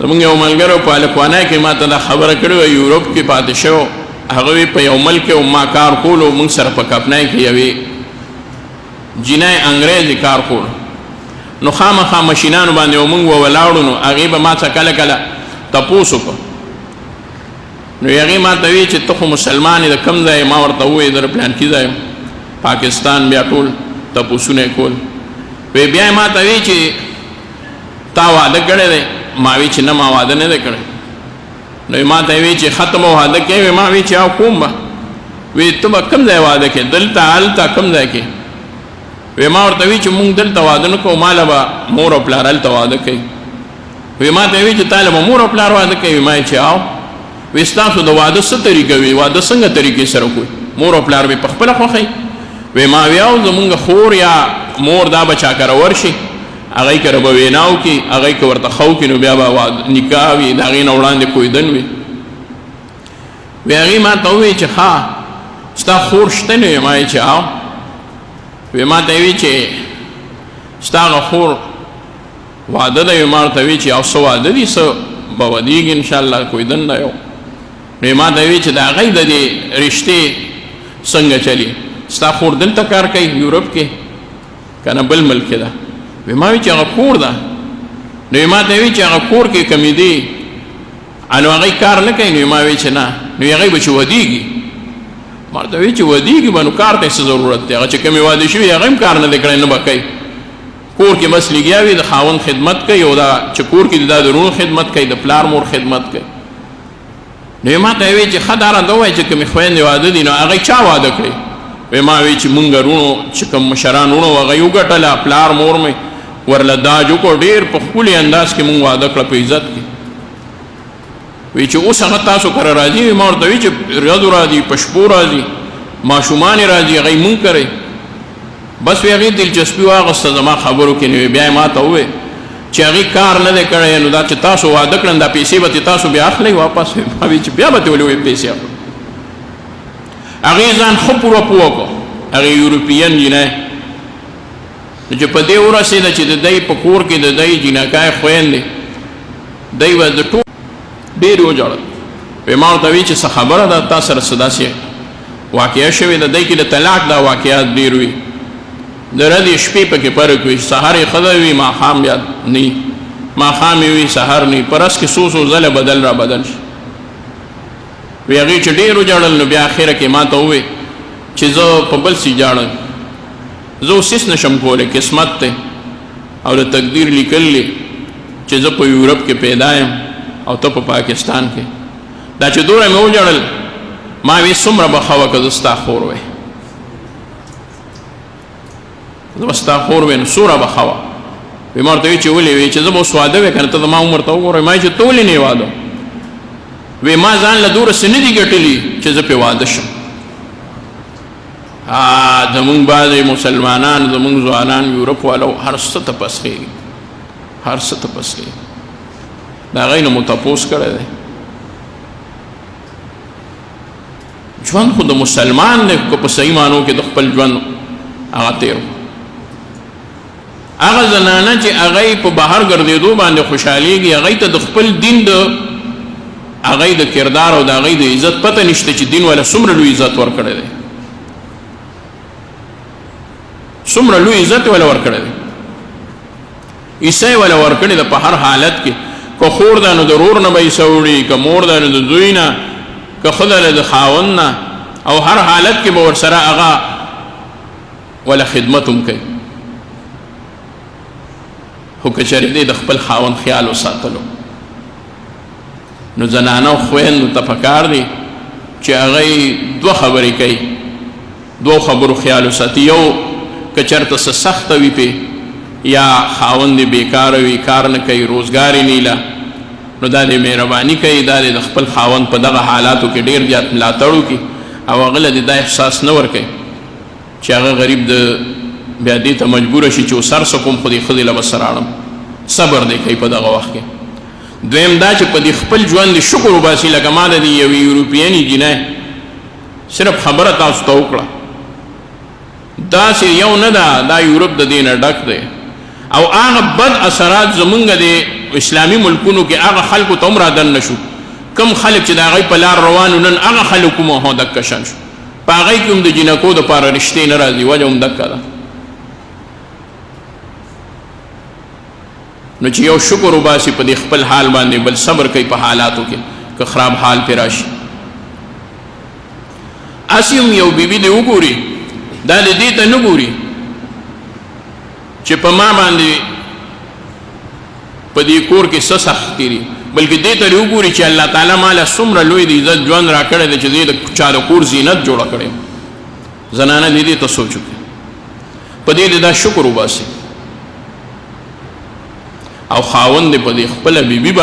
زمونږ یو ملګری په هلکوانۍ کې ما ته دا خبره کړې وه، یورپ کې پاتې شو، هغه په یو ملک کې ما کار کولو، موږ سره په کپنۍ کې یوې جینۍ انګرېزې کار کولو، نو خامخا مشینانو باندې موږ ولاړو، نو هغې به ما څه کله کله تپوس وکړو. نو هغې ما ته وی چې ته خو مسلمان یې، د کوم ځای؟ ما ورته وویل د پلانکي ځای، پاکستان. بیا ټول تپوسونه یې کول. وی بیا یې ما ته وی چې تا واده کړی دی؟ ما وی چې نه، ما واده نه دی کړی. نو ما ته وی چې ختم واده کوې؟ ما وی چې او کوم به. وی ته به کوم ځای واده کې، دلته هلته کوم ځای کې؟ وی ما ورته وی چې مونږ دلته واده نه کوو، ما له به مور او پلار هلته واده کوي. وی ما ته وی چې تا له به مور او پلار واده کوي؟ ما چې او. وی ستاسو د واده څه طریقه وي، واده څنګه طریقې سره کوي، مور او پلار به په خپله خوښوي؟ وی ما وی او زمونږ خور یا مور دا به چا کره ورشي، هغې کره به وینا وکړي، هغې که ورته ښه وکړي نو بیا به نکاح وي، د هغې نه وړاندې کویدن وي. وی هغې ما ته وویل چې ښه ستا خور شته؟ نو ما چې او. وی ما ته وی چې ستا هغه خور واده دی؟ ما ورته وی چې او څه واده دي، څه به ودېږي انشاءالله، کویدن دی. یو نو ما ته وی چې د هغې د دې رشتې څنګه چلی، ستا خور دلته کار کوي یورپ کې که نه بل ملک کې ده؟ وی ما وی چې هغه کور ده. نو ما ته وی چې هغه کور کې کمې دي نو هغې کار نه کوي؟ نو ما وی چې نه. نو هغې به چې ودېږي، ما ورته وی چې ودېږي به نو کار ته څه ضرورت دی، هغه چې کومې واده شوي هغه هم کار نه دی کړی، نه به کوي، کور کې بس لګیا وي، د خاوند خدمت کوي، او دا چې کور کې دا د وروڼو خدمت کوي، د پلار مور خدمت کوي. نو ما ته وی چې ښه دا راته ووایه چې کومې خویندې واده دي نو هغې چا واده کړی؟ وی ما وی چې مونږ وروڼو چې کوم مشران وروڼو هغه یې وګټله، پلار مور مې ورله داج وکړو، ډېر په ښکلي انداز کې مونږ واده کړه په عزت کې. وی چې اوس هغه تاسو کره راځي؟ وی ما ورته وی چې ورځو راځي، په شپو راځي، ماشومان یې راځي، هغه یې مونږ کره. بس وی هغې دلچسپي واغسته زما خبرو کې. نو بیا یې ما ته وویل چې هغې کار نه دی کړی، نو دا چې تاسو واده کړم دا پیسې به ترې تاسو بیا اخلئ واپس؟ ما وی چې بیا به ترې ولې وایي پیسې اخلو؟ هغې ځان ښه پوره پوه کړو، هغې یورپین جینۍ. نو چې په دې ورسېده چې د دی په کور کې د دی جینکای خویندې دی به د ټول ډېر وژړل. وی ما ورته وی چې څه خبره ده، تا سره څه داسې واقعه شوې ده؟ دی کې د طلاق دا واقعات ډېر وي، د ورځې شپې پکې فرق وي، سهار یې ښځه وي، ماښام بیا نه، ماښام یې وي سهار نه، په ورځ کې څو څو ځله بدل را بدل شي. وی هغې چې ډېر وژړل نو بیا اخره کې ما ته ووی چې زه په بل څه ژاړم، زه اوس هېڅ نه شم کولی، قسمت دی او د تقدیر لیکل دي چې زه په یورپ کې پیدا یم او ته په پاکستان کې. دا چې دومره مې وژړل، ما وی څومره به ښه وه که زه ستا خور وی، زه به ستا خور وی نو څومره به ښه وه. وی ما ورته وی چې ولې؟ وی چې زه به اوس واده وی که نه، ته زما عمر ته وګوره. ما چې ته ولې نه واده؟ وی ما ځان له دومره څه نه دي ګټلي چې زه پرې واده شم. زمونږ بعضې مسلمانان، زمونږ ځوانان یورپ والو هر څه ته پسخېږي، هر څه ته پسخېږي. د هغې نه مو تپوس کړی دی؟ ژوند خو د مسلمان دی که په صحیح معنو کې د خپل ژوند هغه تېر. هغه زنانه چې هغه په بهر ګرځېدو باندې خوشحالېږي، هغې ته د خپل دین د هغې د کردار او د هغې د عزت پته نشته چې دین والا څومره لوی عزت ورکړی دی، څومره لوی عزت والا ورکړی دی، عیسی والا ورکړی ده. په هر حالت کې که خور ده نو د ورور نه به عیسی وړي، که مور ده نو د زوی نه، که ښځه ده د خاوند نه، او هر حالت کې به ورسره هغه ولا خدمت هم کوي. خو که چېرې دی د خپل خاوند خیال وساتلو، نو زنانه او خویندو ته پکار دی چې هغوی دوه خبرې کوي، دوو خبرو خیال وساتي. یو که چېرته څه سخته وي پې، یا خاوند یې بېکاره وي، کار نه کوي، روزګار یې نه، نو دا دې مهرباني کوي، دا دې د خپل خاوند په دغه حالاتو کې ډېر زیات ملاتړ وکړي، او هغه له دې دا احساس نه ورکوي چې هغه غریب د بیا دې ته مجبور شي چې اوس هر څه کوم خو دې ښځې له به څه راړم. صبر دې کوي په دغه وخت کې. دویم دا چې په دې خپل ژوند دې شکر وباسي، لکه ما د دې یوې یورپینې جینۍ صرف خبره تاسو ته وکړه، داسې یو نه ده، دا یورپ د دې نه ډک دی، او هغه بد اثرات زمونږ د اسلامي ملکونو کې هغه خلکو ته هم را دننه شو، کوم خلک چې د هغوی په لار روان وو، نن هغه خلک هم هو دکه شان شو. په هغوی کې هم د جینکو دپاره رشتې نه راځي، وجه هم دکه ده. نو چې یو شکر وباسي په دې خپل حال باندې، بل صبر کوي په حالاتو کې که خراب حال پرې راشي. هسې هم یو بیبي دې وګوري، دا دې دې ته نه ګوري چې په ما باندې په دې کور کې څه سختي دي، بلکې دې ته دې وګوري چې الله تعالی ما له څومره لوی د عزت ژوند راکړی دی چې زه د چا د کور زینت جوړه کړی. زنانه دې دې ته سوچ وکړي، په دې دې دا شکر وباسي، او خاوند دې په دې خپله بیبي باندې